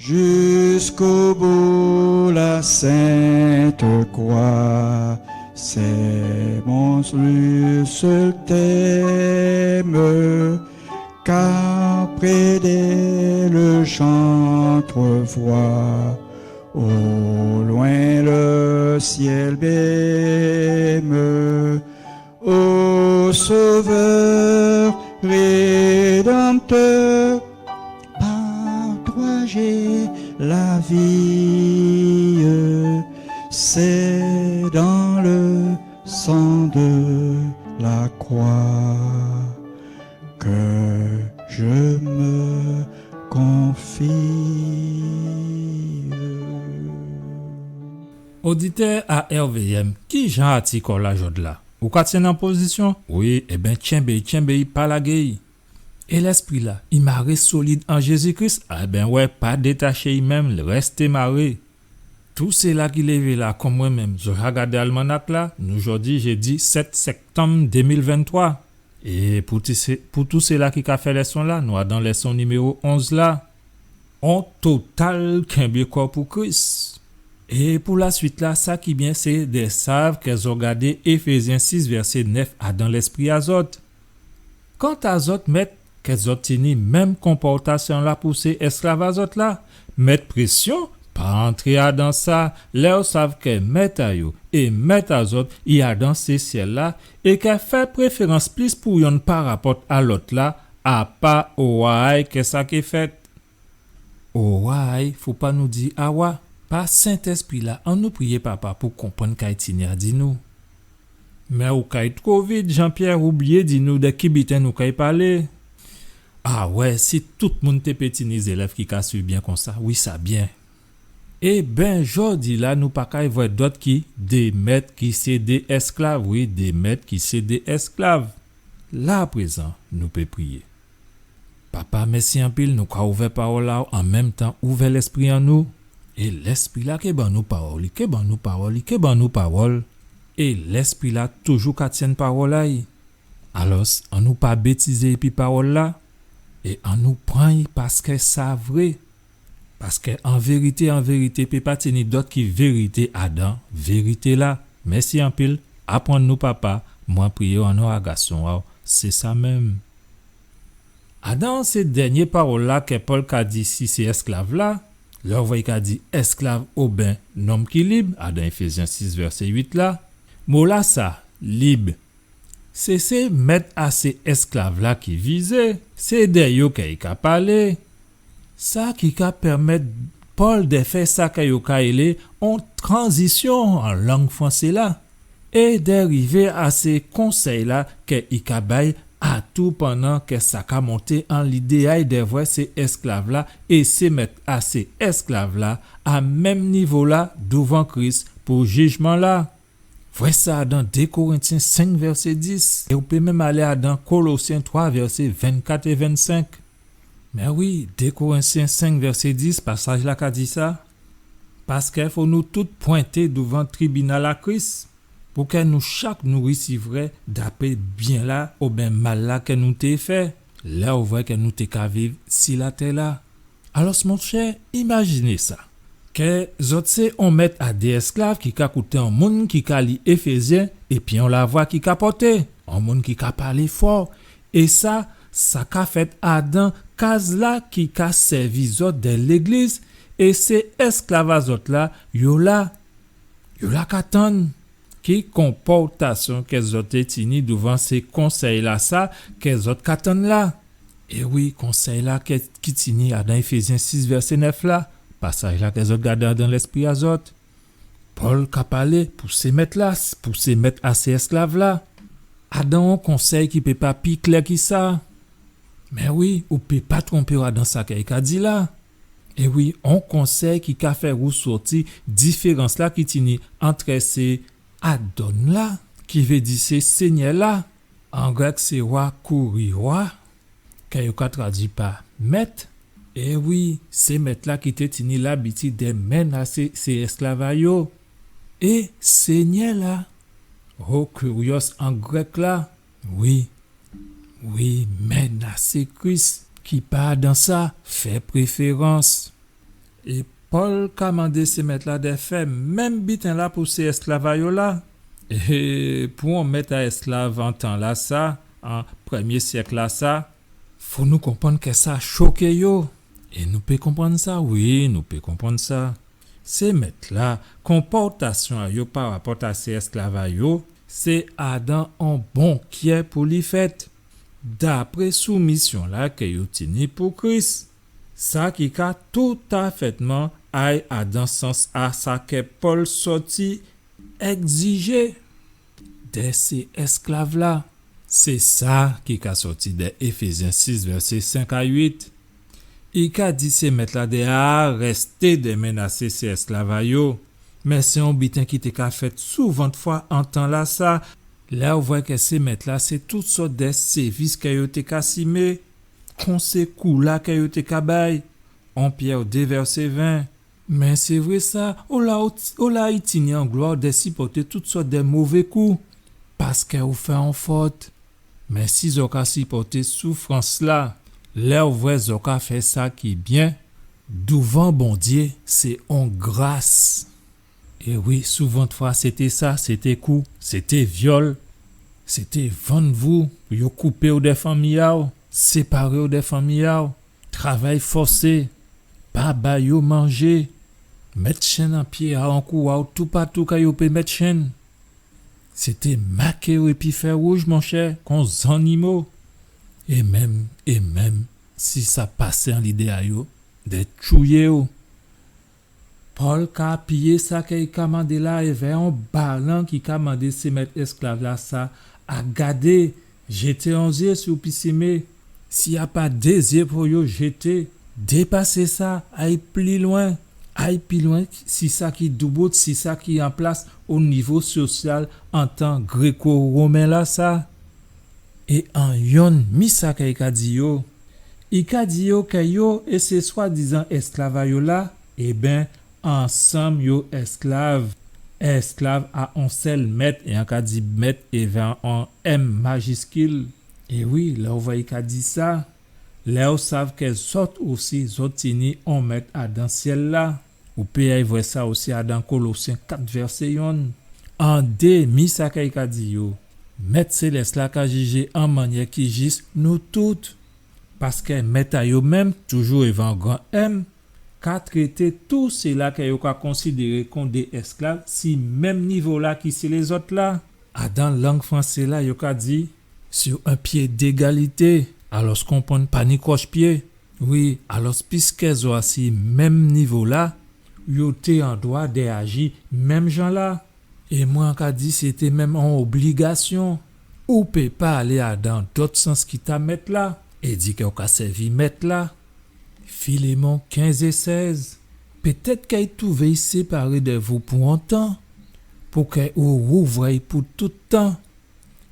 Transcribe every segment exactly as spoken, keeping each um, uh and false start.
Jusqu'au bout la sainte croix, c'est mon seul thème, car près d'elle j'entrevois au loin le ciel même. Ô Sauveur rédempteur, par toi j'ai la vie, c'est dans le sang de la croix que je me confie. Oditè a R V M, ki jan atikò-la jòdla? Ou ka tyenn an pozisyon? Wi, ében, tchenbé'y, tchenbé'y, pa lagé'y. É lèspri-la, i maré solid an Jézi Kris, ében wè, pa détaché'y menm, rèsté maré. Tout séla ki lévé la, kon mwen menm, zòt ka gadé almanak-la, nou jòdi jédi sèt sèktanm dé mil venntwa. É pou ti sé, pou tout séla ki ka fè lèson-la, nou adan lèson niméwo onz la. On total kenbé kò pou Kris. É pou laswit-la, sa ki byen, sé dè sav kè zòt gadé Éfézyen sis vèsé nèf adan lèspri a zòt. Kanta zòt, mèt, kè zòt tini menm konpòtasyon-la pou sé èsklav a zòt la. Mèt présyon, pa antré adan sa, lè ou sav kè mèt a yo é mèt a zòt i adan sé syèl-la, é kè fè préférans plis pou yonn parapòt a lòt-la, a pa owa a'y kè sa ké fèt. Owa a'y, fò pa nou di awa. Pa Sentèspri-la, annou priyé Papa pou konprann ka i tini a di nou. Mé ou kay two vit, Jean-Pierre, ou bliyé di nou dè ki biten nou kay palé. A wè, si tout moun té pé tini zélèv ki ka swiv byen konsa, wi, sa byen. Ében, jòdi-la, nou pa kay vwè dòt ki dé mèt ki sé dé èsklav, wi, dé mèt ki sé dé èsklav. La aprézan, nou pé priyé. Papa, mèsi anpil, nou ka ouvè pawòl a'w, an menm tan ouvè lèspri an nou. É lèspri-la ké ban nou pawòl, i ké ban nou pawòl, i ké ban nou pawòl. É lèspri-la toujou ka tyenn pawòl a'y. Alòs, annou pa bétizé épi pawòl-la, é annou pran'y paskè sa vré. Paskè an vérité, an vérité, pé pa tini dòt ki vérité adan vérité-la. Mèsi anpil, aprann nou, Papa, mwen priyé'w an non a Gason a'w, sé sa menm. Adan sé dènyé pawòl-la kè Pòl ka di si sé èsklav-la, lè ou vwè i ka di èsklav oben nonm ki lib, adan Éfézyen sis vèsé uit la, mo-lasa, lib, sé, sé mèt a sé èsklav-la ki vizé, sé dè yo kè i ka palé. Sa ki ka pèmèt Pòl dè fè sa kè yo ka rélé on tranzisyon an lang fwansé-la, é dè rivé a sé konsèy-la kè i ka bay atou pandan kè sa ka monté an lidé a'y dè vwè sé èsklav-la é sé mèt a sé èsklav-la a menm nivo-la douvan Kris pou jijman-la. Vwè sa adan dé Korentyen senk vèsé dis, é ou pé menm alé adan Kolosyen twa vèsé vennkat é vennsenk. Mé wi, dé Korentyen senk vèsé dis, pasaj-la ka di sa, paskè fò nou tout pwenté douvan tribinal a Kris, pou kè nou chak nou risivrè dapré byen-la oben mal-la kè nou té fè, lè ou vwè kè nou té ka viv si latè-la. Alòs, monchè, imajiné sa. Kè zòt sé on mèt a dé èsklav ki ka kouté on moun ki ka li Éfézyen, épi on lavwa ki ka pòté, on moun ki ka palé fò. É sa, sa ka fèt adan kaz-la ki ka sèvi zòt dè légliz, é sé èsklav a zòt la, yo la, yo la ka tann. Ki konpòtasyon kè zòt té tini douvan sé konsèy-lasa kè zòt ka tann la? É wi, konsèy-la kè, ki tini adan Éfézyen sis vèsé nèf la, pasaj-la kè zòt gadé adan lèspri a zòt. Pòl ka palé pou sé mèt-la, pou sé mèt a sé èsklav-la. Adan on konsèy ki pé pa pi klè ki sa. Mé wi, ou pé pa twonpé'w adan sa kè i ka di la. É wi, on konsèy ki ka fè wousòti diférans-la ki tini antrè sé Adòn-la, ki vé di sé Sényè-la. An grèk, sé wa kouriwa, kè yo ka tradui pa mèt. É wi, sé mèt-la ki té tini labitid dè mennasé sé èsklav a yo. É Sényè-la, ho kurios an grèk la, wi, wi, mennasé Kris, ki pa dan sa, fè préférans. É Pòl ka mandé sé mèt-la dè fè menm biten-la pou sé èsklav a yo la. É pou on mèt a èsklav an tan-lasa, an prèmyé syèk-lasa, fò nou konprann kè sa choké yo. É nou pé konprann sa, wi, nou pé konprann sa. Sé mèt-la, konpòtasyon a yo parapòt a sé èsklav a yo, sé adan on bon kyè pou li fèt, dapré soumisyon-la kè yo tini pou Kris. Sa ki ka toutafètman ay adan sans a sa kè Pòl sòti ègzijé dè sé èsklav-la. Sé sa ki ka sòti dè Éfézyen sis, vèsé senk a uit. I ka di sé mèt-la dè arèsté dè menasé sé èsklav a yo. Mé sé on biten ki té ka fèt souvantfwa an tan-lasa. Lè ou vwè kè sé mèt-la, sé tout sòt dè sèvis kè yo té ka simé, kon sé kou-la kè yo té ka bay. En Pyè dé, vèsé ven. Mé sé vré sa, ola, ola i tini an glwa dè sipòté tout sòt dè mové kou, paskè ou fè on fòt. Mé si zò ka sipòté soufrans-la, lè ou vwè zò ka fè sa ki byen, douvan Bondyé, sé on gras. É wi, souvantfwa, sété sa, sété kou, sété vyòl, sété vann vou, yo koupé'w dè fanmi a'w, séparé'w dè fanmi a'w, travay fòsé, pa ba yo manjé, mèt chenn an pyé a'w, an kou a'w, toupatou ka yo pé mèt chenn. Sété maké'w épi fè wouj, monchè, kon zannimo. É menm, é menm si sa pasé an lidé a yo dè tchouyé'w. Pòl ka apiyé sa kè i ka mandé la èvè on balan ki ka mandé sé mèt èsklav-lasa a gadé, jété on zyé si ou pisimé, si a pa dé zyé pou yo jété, dépasé sa, ay pli lwen, ay pli lwen si sa ki doubout, si sa ki an plas o nivo sosyal an tan gréko-women-lasa. É an yonn, mi sa kè i ka di yo. I ka di yo kè yo é sé swadizan èsklav a yo la, ében, ansanm yo èsklav. Èsklav a on sèl mèt, é an ka di mèt èvè on M majiskil. É wi, lè ou vwè i ka di sa, lè ou sav kè zòt osi, zòt tini on mèt adan syèl-la. Ou pé ay vwè sa osi adan Kolosyen kat vèsé yonn. An dé, mi sa kè i ka di yo. Mèt sélès-la ka jijé an mannyè ki jis nou tout. Paskè mèt a yo menm, toujou èvè on gran M, ka trété tout sila kè yo ka konsidéré kon dé èsklav si menm nivo-la ki sé lézòt-la. Adan lang fransé-la, yo ka di, sur un pied d'égalité, alòs konprann pa ni kwòch pyé. Wi, alòs piskè zò asi menm nivo-la, yo té an dwa dè aji menm jan-la. É mwen, an ka di, sété menm on obligasyon. Ou pé pa alé adan dòt sans ki ta mèt-la, é di kè ou ka sèvi mèt-la. Filémon kenz é sèz. Pétèt kè i touvé i séparé dè vou pou on tan, pou kè ou wouvwè'y pou tout tan.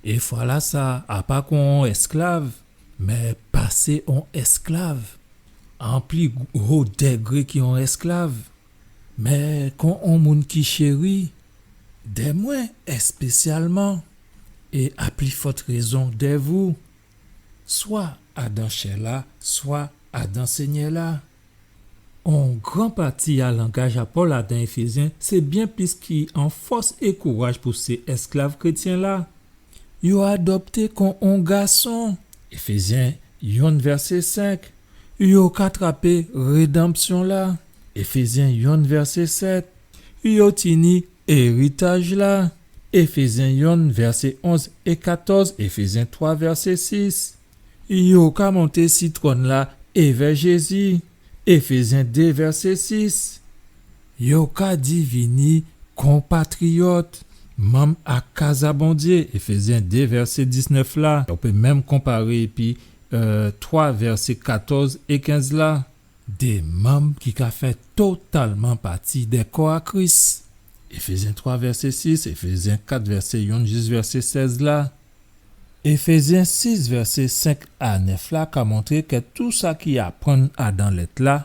É fwa-lasa, a pa kon on èsklav, mé pasé on èsklav. An pli gwo dégré ki on èsklav, mé kon on moun ki chéri dè mwen èspésyalman, é a pli fòt rézon dè vou, swa adan chè-la, swa adan Sényè-la. On gran pati a langaj a Pòl adan Éfézyen, sé byen plis ki on fòs é kouraj pou sé èsklav krétyen-la. Yo adopté kon on gason. Éfézyen yonn vèsé senk. Yo ka trapé rédanpsyon-la. Éfézyen yonn vèsé sèt. Yo tini éritaj-la. Éfézyen yonn vèsé onz é katòz, Éfézyen twa vèsé sis. Yo ka monté si twòn-la èvè Jézi, Éfézyen dé vèsé sis. Yo ka divini konpatriyòt, manm a kaz a Bondyé, Éfézyen dé vèsé diznèf la. Ou pé menm konparé épi, euh, twa vèsé katòz é kenz la. Dé manm ki ka fè totalman pati dè kò a Kris. Éfézyen twa vèsé sis, Éfézyen kat vèsé yonn jis vèsé sèz la. Éfézyen sis vèsé senk a nèf la ka montré kè tou sa ki aprann adan lèt la,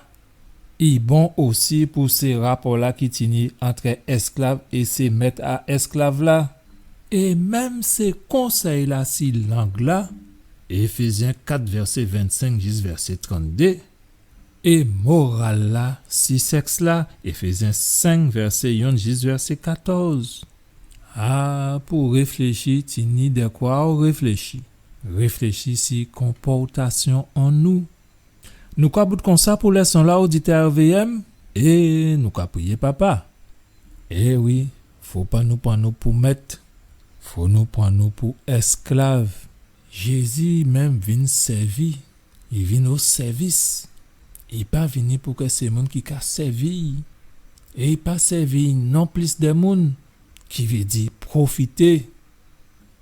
i bon osi pou sé rapò la ki tini antrè èsklav é sé mèt a èsklav la. É menm sé konsèy la si lang la, Éfézyen kat vèsé vennsenk jis vèsé tranndé, É moral-la si sèks-la, Éfézyen senk, vèsé yonn jis vèsé katòz. A, pou réfléchi, tini dèkwa ou réfléchi. Réfléchi si konpòtasyon an nou. Nou ka bout konsa pou lèson-la, oditè R V M, é nou ka priyé Papa. É wi, fo pa nou pran nou pou mèt, fo nou pran nou pou èsklav. Jézi menm vin sèvi, i vin o sèvis. I pa vini pou kè sé moun ki ka sèvi'y. É i pa sèvi'y non plis dè moun, ki vé di pwofité.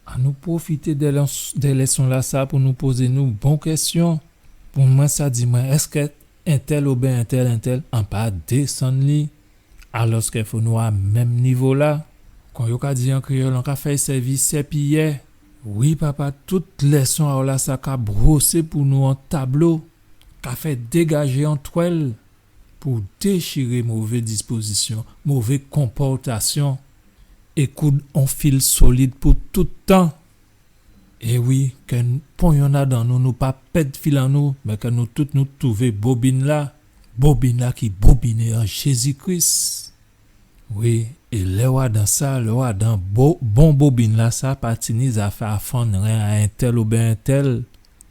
Annou pwofité dè lès-, dè lèson-lasa pou nou pozé nou bon kèsyon. Pou mwen, sa di mwen, èskè entèl oubyen entèl, entèl, an pa désann li, alòskè fo nou a menm nivo-la? Kon yo ka di an kréyòl, an ka fè'y sèvi sèpiyè. Wi, Papa, tout lèson a'w lasa ka bwosé pou nou on tablo, ka fè dégajé on twèl pou déchiré mové dispozisyon, mové konpòtasyon, é koud on fil solid pou tout tan. É wi, kè n-, pon yonn adan nou, nou pa pèd fil an nou, mé kè nou tout nou touvé bobin-la, bobin-la ki bobiné an Jézi Kris. Wi, é lè ou adan sa, lè ou adan bo-, bon bobin-lasa, pa tini zafè a fann ren a entèl oubyen entèl,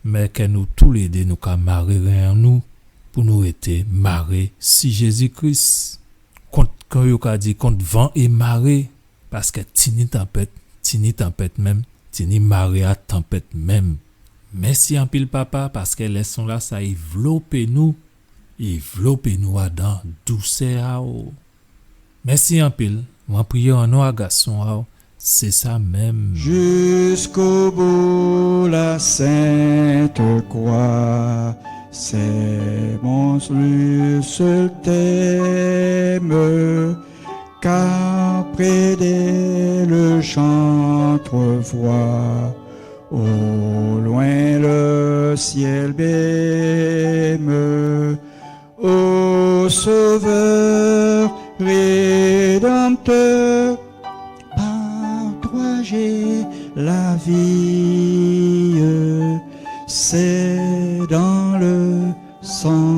mé kè nou toulédé nou ka maré ren an nou, pou nou rété maré si Jézi Kris. Kont, kon yo ka di, kont van é maré, paskè tini tanpèt, tini tanpèt menm, tini maré a tanpèt menm. Mèsi anpil, Papa, paskè lèson-lasa i vlopé nou, i vlopé nou adan dousè a'w. Mèsi anpil, mwen priyé an non a Gason a'w, sé sa menm. Jusqu'au bout la sainte croix, c'est mon seul thème, car près d'elle j'entrevois au loin le ciel même. Ô Sauveur Rédempteur, par toi j'ai la vie, c'est dans le sang